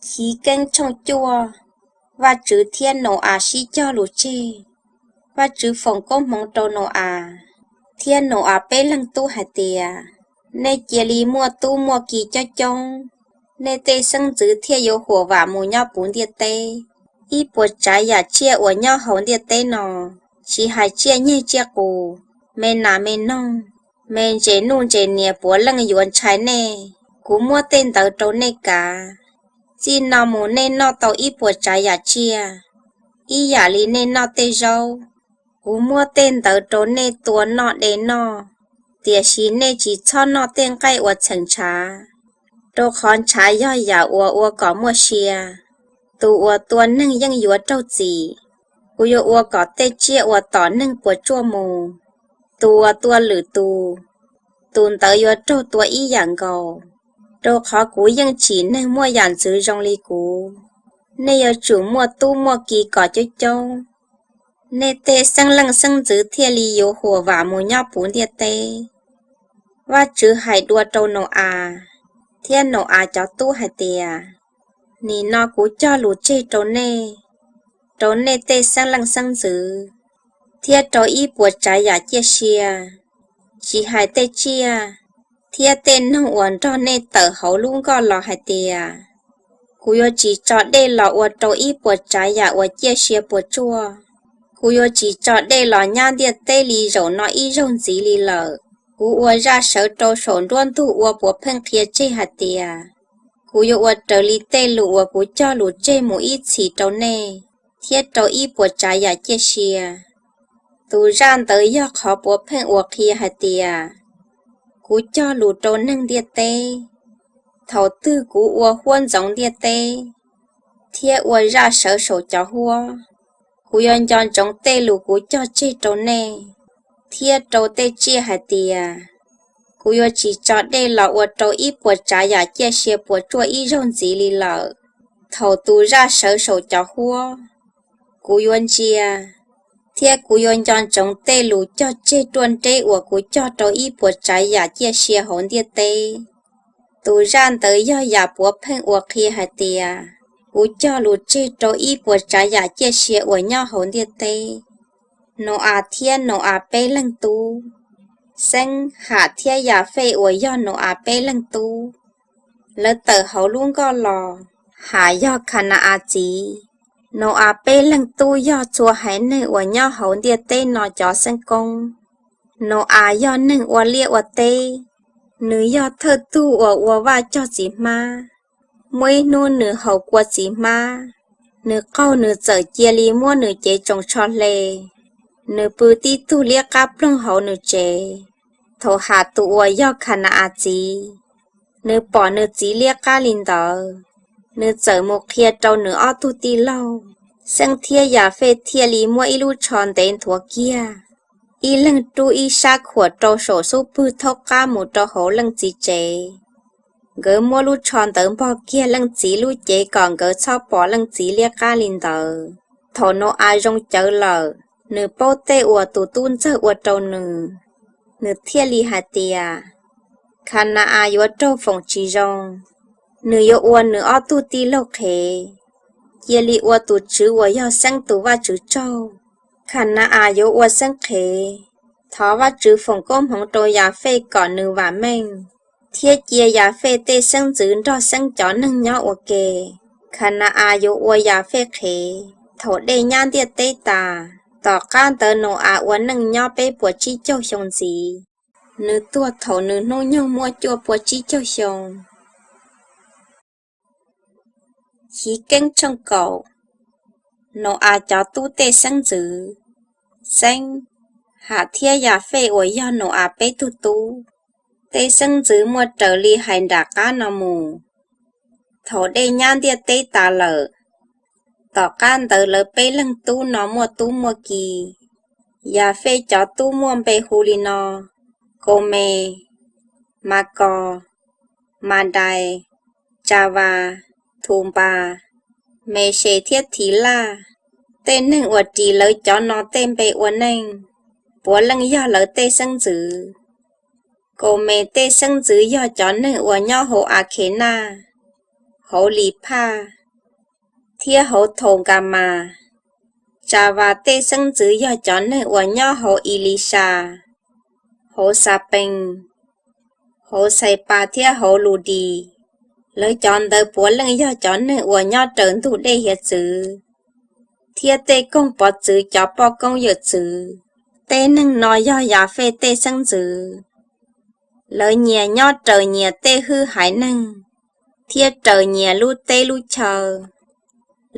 Chiv Keeb tshooj cuaj. Vajtswv thiab Nau-as sib cog lus tseg. Vajtswv foom koob hmoov rau Nau-as thiab Nau-as peb leeg tub hais tias, Nej cia li muaj tub muaj ki coob coob, nej tej xeeb ntxwv thiaj yuav huam vam mus nyob puv ntiaj teb. Ib puas tsav yam tsiaj uas nyob hauv ntiaj teb no, tsis hais tsiaj nyeg tsiaj qus, me nas me noog, me ntses nuj ntses nias puav leej yuav ntshai nej. Kuv muab tej ntawd rau nej kav. Txij no mus nej noj tau ib puas tsav yam tsiaj, ib yam li nej noj tej zaub. Kuv muab tej ntawd rau nej tua noj de noj, tiam sis nej tsis txhob noj tej nqaij uas txheem ntshav, rau qhov ntshav yog yam uas ua kom muaj sia. Tus uas tua neeg yeej yuav raug txim. Kuv yuav ua kom tej tsiaj uas tom neeg puas tsuaj mus. Tus uas tua lwm tus, tus ntawd yuav raug tua ib yam nkaus, rau qhov kuv yeej tsim neeg muaj yam ntxwv zoo li kuv. Nej yuav tsum muaj tub muaj ki kom coob coob, nej tej xeeb leej xeeb ntxwv thiaj li yuav huam vam mus nyob puv ntiaj teb. Vajtswv hais dua rau Nau-as thiab Nau-as cov tub hais tias, Nim no kuv cog lus tseg rau nej, rau nej tej xeeb leej xeeb ntxwv, thiab rau ib puas tsav yam ciaj sia, tsis hais tej tsiaj thiab tej noog uas nrog nej tawm hauv lub nkoj los hais tias, Kuv yuav tsis tso dej los ua rau ib puas tsav yam uas ciaj sia puas tsuaj. Kuv yuav tsis tso dej los nyab ntiaj teb li zaum no ib zaug ntxiv li lawm. Kuv ua zaj sawv rau saum nruab ntug ua puav pheej qhia tseg hais tias, kuv yuav ua raws li tej lus uas kuv cog lus tseg mus ib txhis rau nej thiab rau ib puas tsav yam ciaj sia. Tus zaj ntawd yog qhov puav pheej uas qhia hais tias, kuv cog lus rau neeg ntiaj teb. Thaum twg kuv ua huab ntxoov ntiaj teb thiab ua zaj sawv saum cov huab, kuv yuav nco ntsoov tej lus kuv cog tseg rau nej thiab rau tej tsiaj hais tias, kuv yuav tsis tso dej los ua rau ib puas tsav yam ciaj sia puas tsuaj ib zaug ntxiv li lawm. Thaum tus zaj sawv saum cov huab, kuv yuav ntsia, thiab kuv yuav nco ntsoov tej lus cog tseg ruaj nreb uas kuv cog rau ib puas tsav yam ciaj sia hauv ntiaj teb. Tus zaj ntawd yog yam puav pheej uas qhia hais tias, kuv cog lus tseg rau ib puas tsav yam ciaj sia uas nyob hauv ntiaj teb. Nau-as thiab Nau-as peb leeg tub. Xeeb, Ham thiab Yafej uas yog Nau-as peb leeg tub, lawv tawm hauv lub nkoj los. Ham yog Khana-as txiv. Nau-as peb leeg tub yog txhua haiv neeg uas nyob hauv ntiaj teb no cov xeeb koob. Nau-as yog neeg ua liaj ua teb, nws yog thawj tug uas ua vaj cog txiv hmab. Muaj ib hnub nws haus kua txiv hmab, nws qaug nws txawm cia li muab nws cev tsoos tsho hle. Nws pw tib tug liab qab ploog hauv nws tsev. Thaum Ham tus uas yog Khana-as txiv, nws pom nws txiv liab qab li ntawd, nws txawm mus qhia rau nws ob tug tij laug. Xeeb thiab Yafej thiaj li muab ib lub tsho ntev nthuav kiag, ib leeg rub ib sab khuam rau saum xub pwg thaub qab mus rau hauv leej txiv tsev. Nkawd muab lub tsho ntawd npog kiag leej txiv lub cev kom nkawd txhob pom leej txiv liab qab li ntawd. Thaum Nau-as zoo cawv lawm, nws paub tej uas tus tub ntxawg ua rau nws, nws thiaj li hais tias, Khana-as yuav raug foom tsis zoo, nws yuav ua nws ob tug tij laug qhev. Cia li ua tus TSWV uas yog Xeeb tus Vajtswv tsaug. Khana-as yuav ua Xeeb qhev. Thov Vajtswv foom koob hmoov rau Yafej kom nws vam meej, thiab cia Yafej tej xeeb ntxwv nrog Xeeb cov neeg nyob ua ke. Khana-as yuav ua Yafej qhev. Thaum dej nyab ntiaj teb tas, tom qab ntawd Nau-as ua neej nyob peb puas tsib caug xyoo ntxiv. Nws tuag thaum nws hnub nyoog muaj cuaj pua tsib caug xyoo. Chiv Keeb tshooj kaum. Nau-as cov tub tej xeeb ntxwv. Xeeb, Ham thiab Yafej uas yog Nau-as peb tug tub. Tej xeeb ntxwv muaj raws li hais nram qab no mus. Thaum dej nyab ntiaj teb tas lawm, tom qab ntawd lawv peb leeg tub no muaj tub muaj ki. Yafej cov tub muaj npe hu li no: Kaumes, Makos, Madais, Tsavas, Thunpas, Mexes thiab Thilaj. Tej neeg uas ris lawv cov no tej npe ua neej, puav leej yog lawv tej xeeb ntxwv. Kaumes tej xeeb ntxwv yog cov neeg uas nyob hauv Akhenaj. hauv Liphaj, thiab hauv Thaukamas. Tsavas tej xeeb ntxwv yog cov neeg uas nyob hauv Ilisas, hauv Xapees, hauv Xaipas thiab hauv Lus Dis. Lawv cov ntawd puav leej yog cov neeg uas nyob raws ntug dej hiav txwv thiab tej koog pov txwv cov poj koob yawm txwv. Tej neeg no yog Yafej tej xeeb ntxwv. Lawv nyias nyob raws nyias tej hwj haiv neeg thiab raws nyias lub teb lub chaw.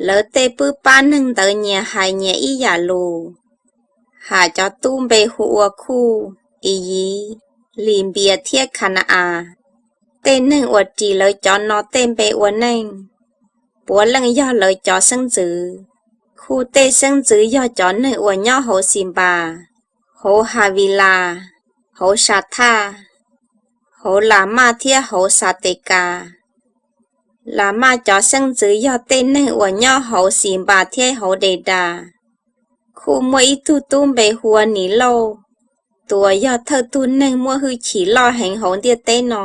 Lawv tej pwj pab neeg ntawd nyias hais nyias ib yam lus. Ham cov tub npe hu ua Kuj, Iyiv, Linpias thiab Khana-as. Tej neeg uas ris lawv cov no tej npe ua neej puav leej yog lawv cov xeeb ntxwv. Kuj tej xeeb ntxwv yog cov neeg uas nyob hauv Xinpas, hauv Havilas, hauv Sathaj, hauv Lamaj thiab hauv Xatekas. Lamaj cov xeeb ntxwv yog tej neeg uas nyob hauv Xinpas thiab hauv Dedas. Kuj muaj ib tug tub npe hu ua Nilauj, tus uas yog thawj tug neeg muaj hwj chim loj heev hauv ntiaj teb no.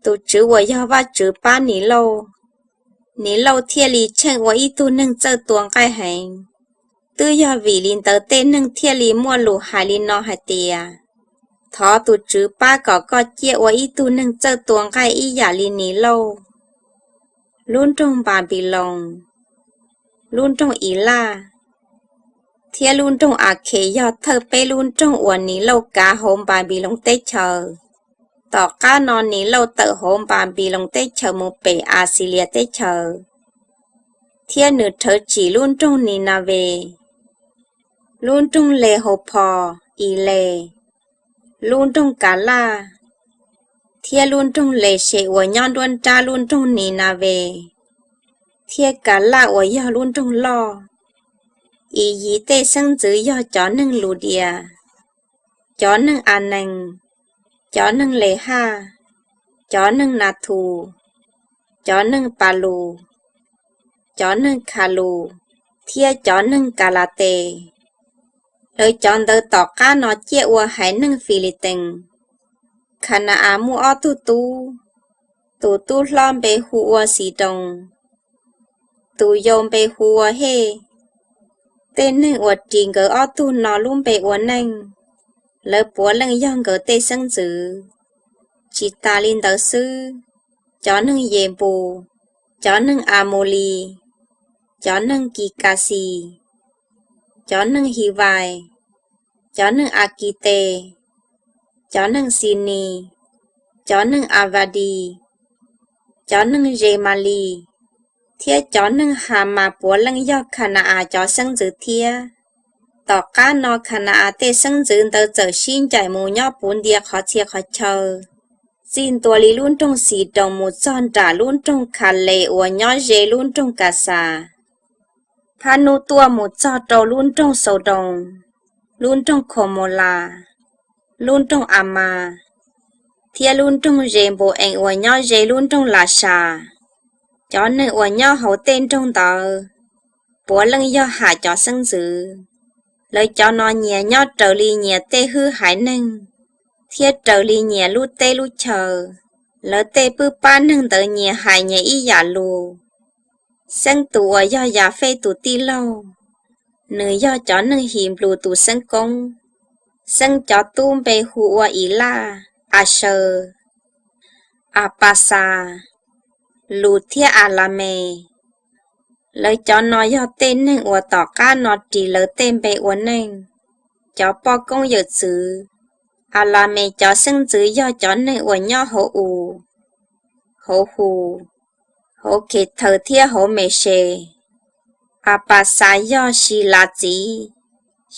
Tus TSWV uas yog Vajtswv pab Nilauj, Nilauj thiaj li tsheej ua ib tug neeg txawj tua nqaij heev. Twb yog vim li ntawd tej neeg thiaj li muaj lus hais li no hais tias, Thov tus TSWV pab kom koj ciaj ua ib tug neeg txawj tua nqaij ib yam li Nilauj. Lub nroog Npanpiloos, lub nroog Ilaj, thiab lub nroog Akhes yog thawj peb lub nroog uas Nilauj kav hauv Npanpiloos teb chaws. Tom qab no Nilauj tawm hauv Npanpiloos teb chaws mus pem Axilias teb chaws, thiab nws rhawv tsim lub nroog Ninaves, lub nroog Lehaus Phos, Iles, lub nroog Kalaj, thiab lub nroog Leses uas nyob nruab nrab lub nroog Ninaves thiab Kalaj uas yog lub nroog loj. Iyiv tej xeeb ntxwv yog cov neeg Ludias, cov neeg Anees, cov neeg Lehaj, cov neeg Nathus, cov neeg Palus, cov neeg Khalus, thiab cov neeg Kalates. Lawv cov ntawd tom qab no ciaj ua haiv neeg Filitees. Khana-as muaj ob tug tub, tus tub hlob npe hu ua Xidoos, tus yau npe hu ua Hej. Tej neeg uas ris nkawd ob tug no lub npe ua neej, lawv puav leej yog nkawd tej xeeb ntxwv. Tsis tas li ntawd xwb, cov neeg Yenpus, cov neeg Amulis, cov neeg Kikaxis, cov neeg Hivais, cov neeg Akites, cov neeg Xinis, cov neeg Avadis, cov neeg Zemalis, thiab cov neeg Hamas puav leej yog Khana-as cov xeeb ntxwv thiab. Tom qab no Khana-as tej xeeb ntxwv ntawd txawm sib ncaim mus nyob puv ntia qhov txhia qhov chaw, txij ntua li lub nroog Xidoos mus txog nram lub nroog Khales uas nyob ze lub nroog Kaxas, phab hnub tuaj mus txog rau lub nroog Xaudoos, lub nroog Khomolas, lub nroog Amas, thiab lub nroog Zenpus-ees uas nyob ze lub nroog Lasas. Cov neeg uas nyob hauv tej nroog ntawd puav leej yog Ham cov xeeb ntxwv. Lawv cov no nyias nyob raws li nyias tej hwj haiv neeg thiab raws li nyias lub teb lub chaw. Lawv tej pwj pab neeg ntawd nyias hais nyias ib yam lus. Xeeb tus uas yog Yafej tus tij laug, nws yog cov neeg Hinplus tus xeeb koob. Xeeb cov tub npe hu ua Ilaj, Asaws, Apaxas, Lus thiab Alames. Lawv cov no yog tej neeg uas tom qab no ris lawv tej npe ua neej. Cov poj koob yawm txwv, Alames cov xeeb ntxwv yog cov neeg uas nyob hauv Us, hauv Hus, hauv Khethaws thiab hauv Mexes. Apaxas yog Silas txiv,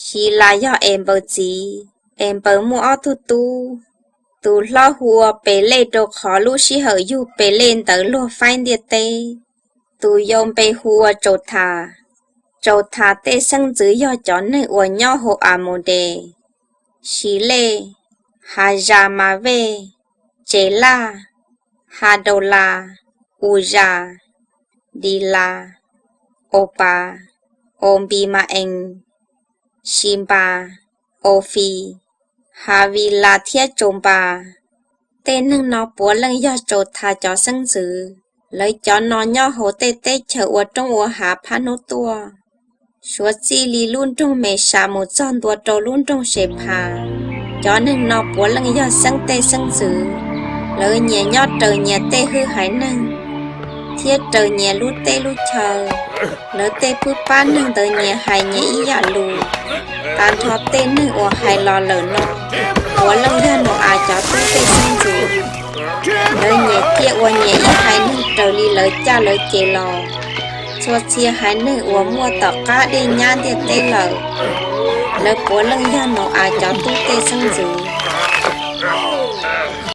Silas yog Enpaws txiv. Enpaws muaj ob tug tub, tus hlob hu ua Pelej rau qhov lub sij hawm yug Pelej ntawd luag faib ntiaj teb. Tus yau npe hu ua Tsauthas. Tsauthas tej xeeb ntxwv yog cov neeg uas nyob hauv Amudes, Silej, Hazamavej, Tselaj, Hadaulas, Uzas, Dilas, Aupas, Aunpimas-ees, Sinpas, Aufis, Havilas thiab Tsaunpas. Tej neeg no puav leej yog Tsauthas cov xeeb ntxwv. Lawv cov no nyob hauv tej teb chaws ua roob ua hav phab hnub tuaj, suav txij li lub nroog Mesas mus txog ntua rau lub nroog Sephas. Cov neeg no puav leej yog xeeb tej xeeb ntxwv. Lawv nyias nyob raws nyias tej hwj haiv neeg thiab raws nyias lub teb lub chaw. Lawv tej phwj pab neeg ntawd nyias hais nyias ib yam lus. Tag nrho tej neeg uas hais los lawm no puav leej yog Nau-as cov tub tej xeeb ntxwv. Lawv nyias ciaj ua nyias ib haiv neeg raws li lawv caj lawv ces los. Txhua txhia haiv neeg uas muaj tom qab dej nyab ntiaj teb lawm, lawv puav leej yog Nau-as cov tub tej xeeb ntxwv.